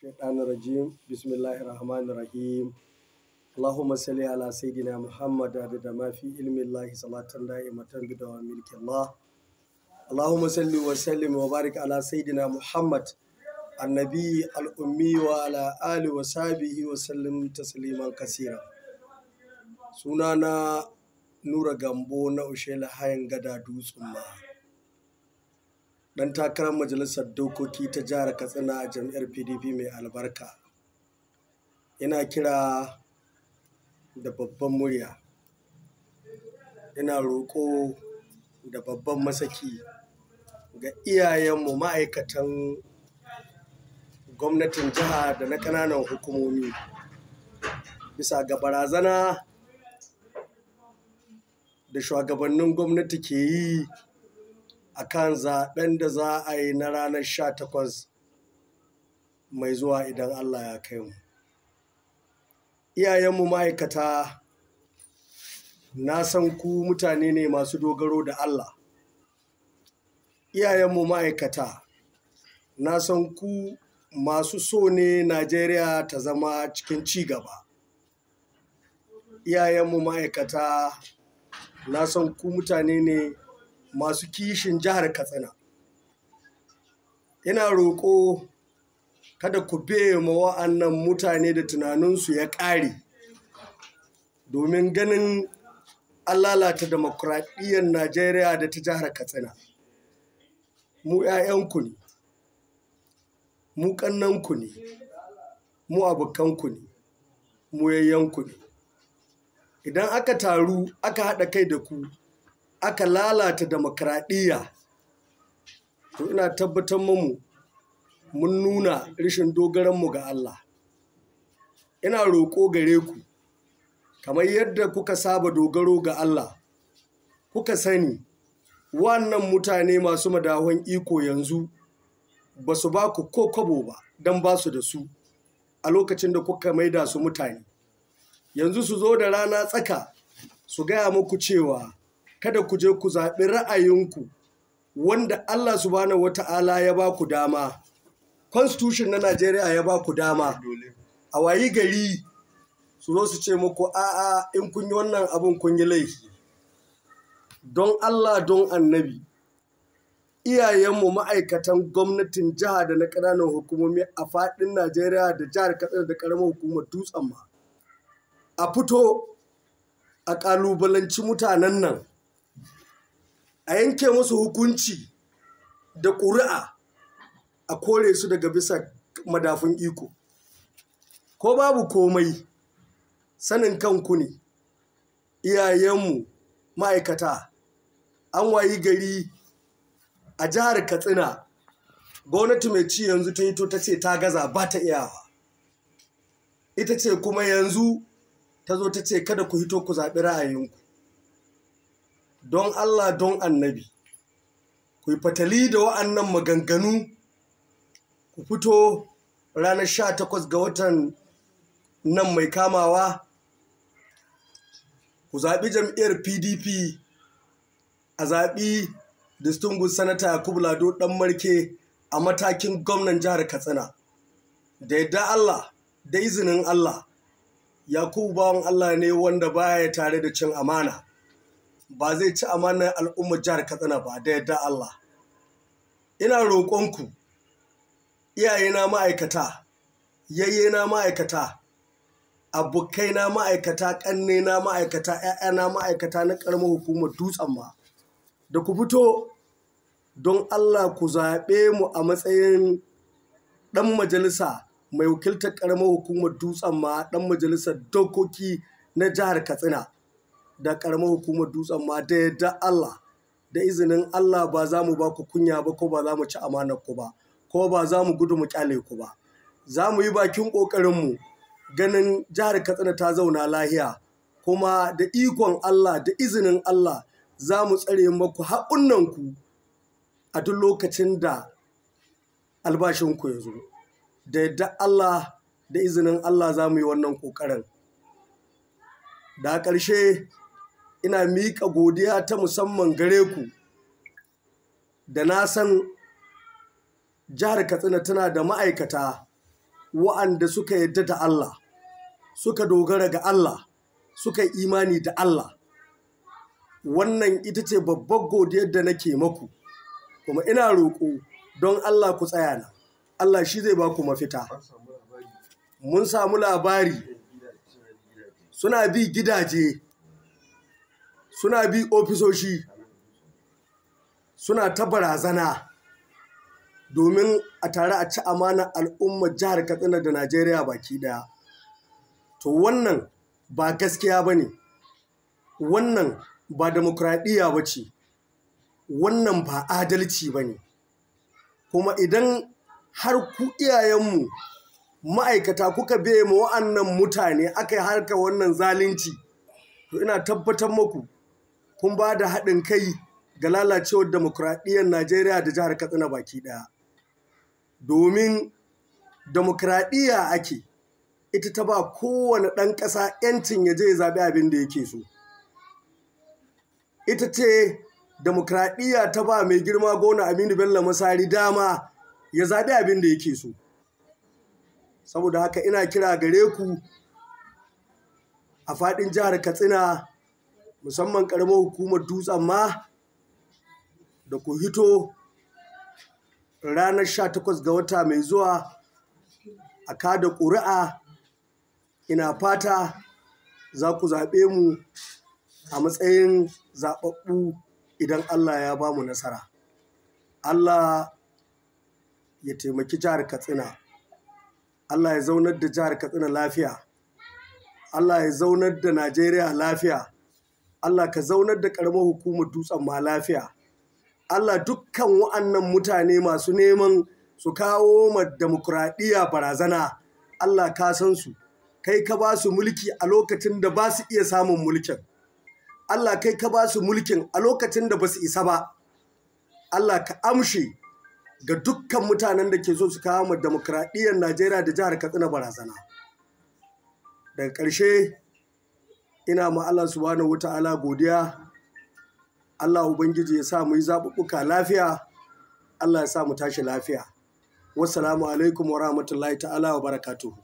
الشيطان الرجيم بسم الله الرحمن الرحيم اللهم صل على سيدنا محمد عدد ما في علم الله صلاة دائمة بدوام ملك الله اللهم صل وسلم وبارك على سيدنا محمد النبي الأمي وعلى آله وصحبه وسلم تسليما كثيرا. Sunana Nura Gambo na Ushela Hayan Gada Dutsen Ma, ɗan takarar majalisar dokoki ta jihar Katsina a jam'iyyar PDP mai albarka. Ina kira da babban murya, ina roƙo da babban masaki ga iyayenmu ma'aikatan gwamnatin jiha da na ƙananan hukumomi, bisa ga barazana da shugabannin gwamnati ke yi a kan zaben da za a yi na ranar 18 mai zuwa idan Allah ya kai mu. Iyayenmu ma'aikata, na san ku mutane ne masu dogaro da Allah. Iyayenmu ma'aikata, na san ku masu so ne Najeriya ta zama cikin ci gaba. Iyayenmu ma'aikata, na san ku mutane ne masu kishin jihar Katsina. Ina roƙo kada ku biye ma wa'annan mutane da tunaninsu ya ƙare domin ganin an lalata dimokuraɗiyyar Najeriya da ta jihar Katsina. Mu 'ya'yanku ne, mu ƙannanku ne, mu abokanku ne, mu yayyanku ne. Idan aka taru aka haɗa kai da ku aka lalata dimokuraɗiyya, to ina tabbatar mamu mun nuna rashin dogaranmu ga Allah. Ina roƙo gare ku, kamar yadda kuka saba dogaro ga Allah, kuka sani wannan mutane masu madahun iko yanzu ba su ba ku ko kwabo ba don ba su da su a lokacin da kuka maida su mutane. Yanzu su zo da rana tsaka su gaya muku cewa kada ku je ku zaɓi ra'ayinku wanda Allah subhanahu wata'ala ya ba ku dama, constitution na Najeriya ya ba ku dama. A wayi gari su zo su ce muku a'a, in kun yi wannan abin kun yi laifi. Don Allah, don annabi, iyayenmu ma'aikatan gwamnatin jiha da na ƙananan hukumomi a faɗin Najeriya da jihar Katsina da ƙaramar hukumar Dutsen Ma, a fito a ƙalubalanci mutanen nan, a yanke musu hukunci da ƙuri'a, a kore su daga bisa madafun iko. Ko babu komai, sanin kanku ne, iyayenmu ma'aikata. An wayi gari a jihar Katsina, gwamnati mai ci yanzu ta hito ta ce ta gaza, ba ta iyawa. Ita ce kuma yanzu ta zo ta ce kada ku hito ku zaɓi ra'ayinku. Don Allah, don annabi, ku yi fatali da wa'annan maganganu, ku fito ranar 18 ga watan nan mai kamawa, ku zaɓi jam'iyyar PDP, a zaɓi Distinguished Senator Yakubu Lado Ɗan Marke a matakin gwamnan jihar Katsina. Da yadda Allah, da izinin Allah, Yakubu bawan Allah ne wanda baya tare da cin amana. Ba zai ci amanar al'ummar jihar Katsina ba, da yadda Allah. Ina roƙonku, iyayena ma'aikata, yayyena ma'aikata, abokaina ma'aikata, ƙannena ma'aikata, 'ya'yana ma'aikata na ƙaramar hukumar Dutsen Ma, da ku fito don Allah ku zaɓe mu a matsayin ɗan majalisa mai wakiltar ƙaramar hukumar Dutsen Ma, ɗan majalisar dokoki na jihar Katsina da ƙaramar hukumar Dutsen Ma. Da yadda Allah, da izinin Allah, ba za mu ba ku kunya ba, ko ba za mu ci amanar ku ba, ko ba za mu gudu mu kyale ku ba. Za mu yi bakin ƙoƙarinmu ganin jihar Katsina ta zauna lahiya, kuma da ikon Allah, da izinin Allah, za mu tsare maku haƙunnanku a duk lokacin da albashinku ya zo. Da yadda Allah, da izinin Allah, za mu yi wannan ƙoƙarin. Da ƙarshe, ina miƙa godiya ta musamman gare ku da na san jihar Katsina tana da ma'aikata wa'anda suka yadda da Allah, suka dogara ga Allah, suka yi imani da Allah. Wannan ita ce babbar godiyar da nake maku, kuma ina roƙo don Allah ku tsaya na. Allah shi zai ba ku mafita. Mun samu labari suna bi gidaje, suna bi ofisoshi, suna ta barazana domin a tare a ci amana al'ummar jihar Katsina da Najeriya baki daya. To wannan ba gaskiya ba ne, wannan ba demokradiyya ba ce, wannan ba adalci ba ne. Kuma idan har ku iyayenmu ma'aikata kuka biye ma wa'annan mutane aka yi harka wannan zalunci, to ina tabbatar muku kun ba da haɗin kai ga lalacewar demokradiyyar Najeriya da jihar Katsina baki ɗaya. Domin demokradiyya ake, ita ta ba kowane ɗan ƙasa 'yancin ya je ya zaɓi abin da yake so. Ita ce demokradiyya ta ba mai girma gona Aminu Bello Masari dama ya zaɓi abin da yake so. Saboda haka ina kira gare ku a faɗin jihar Katsina, musamman ƙaramar hukumar Dutsen ma, da ku hito ranar 18 ga wata mai zuwa a kada ƙuri'a. Ina fata za ku zaɓe mu a matsayin zaɓaɓɓu idan Allah ya ba mu nasara. Allah ya taimaki jihar Katsina. Allah ya zaunar da jihar Katsina lafiya. Allah ya zaunar da Najeriya lafiya. Allah ka zaunar da ƙaramar hukumar Dutsen ma lafiya. Allah dukkan wa'annan mutane masu neman su kawo ma demokuraɗiyya barazana, Allah ka san su. Kai ka ba su mulki a lokacin da ba su iya samun mulkin. Allah kai ka ba su mulkin a lokacin da ba su isa ba. Allah ka amshe ga dukkan mutanen da ke so su kawo ma demokuraɗiyyar Najeriya da jihar Katsina barazana. Daga ƙarshe ina ma Allah subhanahu wata'ala godiya. Allah Ubangiji ya sa mu yi zaɓuɓɓuka lafiya. Allah ya sa mu tashi lafiya. Wassalamu alaikum wa rahmatullahi ta'ala wa barakatuhu.